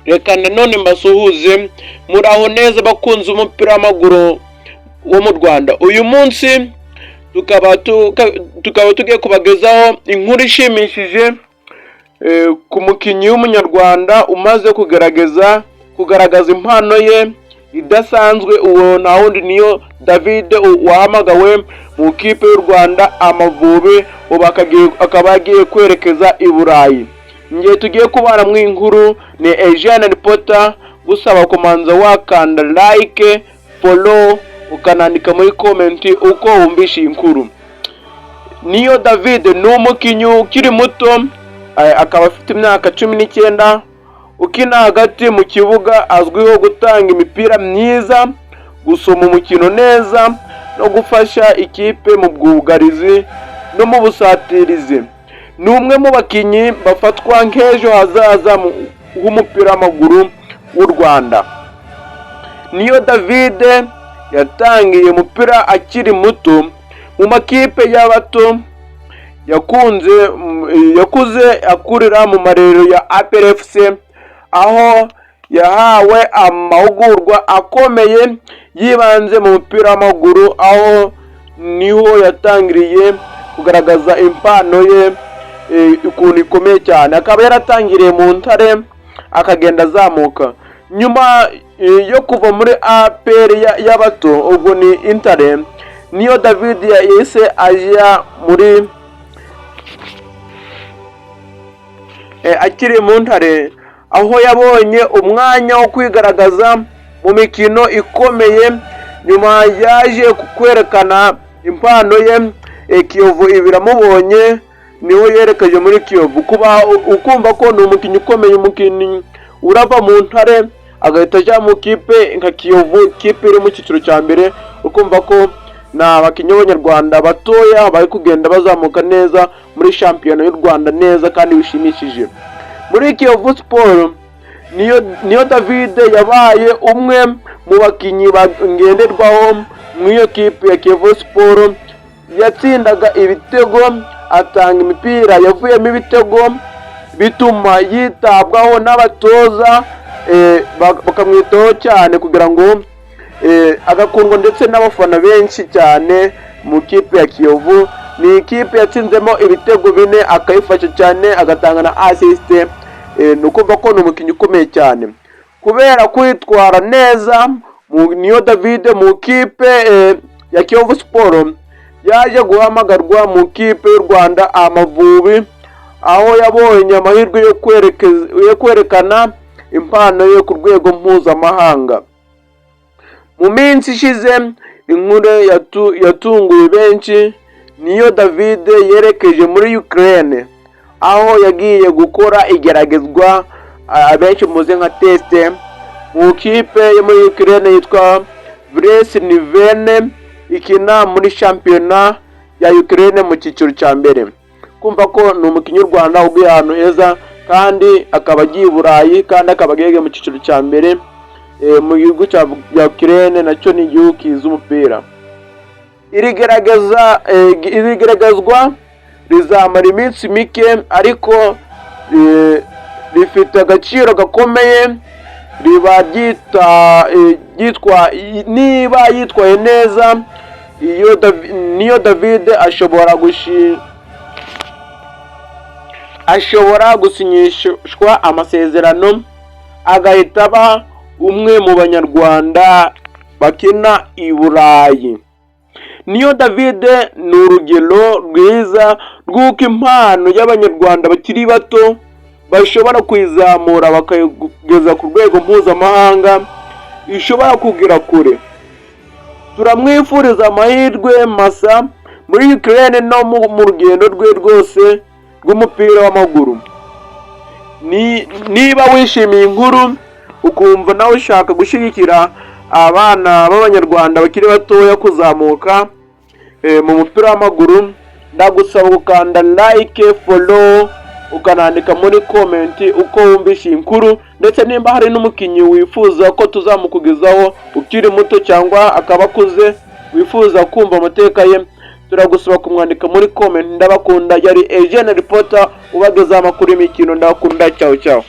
Reka nanone mbasuhuze. Muraho neza, bakunze umupira w'amaguru wo mu Rwanda? Uyu munsi tukaba tugiye kubagezaho inkuru ishimishije ku mukinnyi w'Umunyarwanda umaze kugaragaza impano ye idasanzwe. Uwo nta wundi, niyo David wahamagawe mu kipe y'u Rwanda Amavubi, ubu akaba agiye kwerekeza i Burayi. Ngiye tugiye kubana mu inkuru ni Eugene Reporter. Gusaba kumanza wakanda like, follow, ukanandika muri comment uko wumvishe iyi nkuru. Niyo David ni umukinnyi ukiri muto, akaba afite imyaka 19, ukina hagati mu kibuga, azwiho gutanga imipira myiza, gusoma umukino neza no gufasha ikipe mu bwugarizi no mu busatirizi. Ni umwe mu bakinnyi bafatwa nk'ejo hazaza h'umupira w'amaguru w'u Rwanda. Niyo David yatangiye umupira akiri muto mu makipe y'abato. Yakunze yakuze akurira mu marerero ya APR FC, aho yahawe amahugurwa akomeye yibanze mu mupira w'amaguru. Aho niho yatangiriye kugaragaza impano ye ukuntu ikomeye cyane, akaba yaratangiriye mu Ntare, akagenda azamuka. Nyuma yo kuva muri APR y'abato, ubwo ni Intare, Niyo David yahise ajya muri akiri mu Ntare, aho yabonye umwanya wo kwigaragaza mu mikino ikomeye. Nyuma yaje kwerekana impano ye, Kiyovu ibiramubonye, niho yerekeje muri Kiyovu. Kuba ukumva ko ni umukinnyi ukomeye, umukinnyi urava mu Ntare agahita ajya mu kipe nka Kiyovu, ikipe iri mu cyiciro cya mbere, ukumva ko ni abakinnyi b'Abanyarwanda batoya bari kugenda bazamuka neza muri shampiyona y'u Rwanda neza kandi bishimishije. Muri Kiyovu Sport, niyo David yabaye umwe mu bakinnyi ngenderwaho mu iyo kipe ya Kiyovu Sport. Yatsindaga ibitego, atanga imipira yavuyemo ibitego, bituma yitabwaho n'abatoza, bakamwitaho cyane kugira ngo agakundwa ndetse n'abafana benshi cyane mu kipe ya Kiyovu. Ni ikipe yatsinzemo ibitego bine, akayifasha cyane, agatanga na assist. Ni ukuvuga ko ni umukinnyi ukomeye cyane. Kubera kwitwara neza Niyo David mu kipe ya Kiyovu Sport, yaje guhamagarwa mu kipe y'u Rwanda Amavubi, aho yabonye amahirwe yo kwerekana impano ye ku rwego mpuzamahanga. Mu minsi ishize, inkuru yatunguye benshi: Niyo David yerekeje muri Ukraine, aho yagiye gukora igeragezwa, abenshi muzi nka test, mu kipe yo muri Ukraine yitwa Veres Nivene, ikina muri shampiyona ya Ukraine mu cyiciro cya mbere. Kumva ko ni umukinnyi w'u Rwanda uguye ahantu heza, kandi akaba agiye i Burayi, kandi akaba agiye mu cyiciro cya mbere mu gihugu cya Ukraine, nacyo ni igihugu kizi umupira. Iri geragezwa rizamara iminsi mike, ariko rifite agaciro gakomeye. Riba ryitwa niba yitwaye neza, iyo Niyo David ashobora gusinyishwa amasezerano, agahita aba umwe mu Banyarwanda bakina i Burayi. Niyo David ni urugero rwiza rw'uko impano y'Abanyarwanda bakiri bato bashobora kuyizamura bakayigeza ku rwego mpuzamahanga, ishobora kugera kure. Turamwifuriza amahirwe masa muri Ukraine no mu rugendo rwe rwose rw'umupira w'amaguru. Niba wishimiye inkuru, ukumva nawe ushaka gushyigikira abana b'Abanyarwanda bakiri batoya kuzamuka mu mupira w'amaguru, ndagusaba gukanda like, follow, ukanandika muri comment uko wumvishe iyi nkuru, ndetse nimba hari n'umukinnyi wifuza ko tuzamukugezaho, ukiri muto cyangwa akaba akuze, wifuza kumva amateka ye, turagusaba kumwandika muri comment. Ndabakunda. Yari Eugene Reporter ubagezaho amakuru y'imikino. Ndabakunda. Ciao ciao.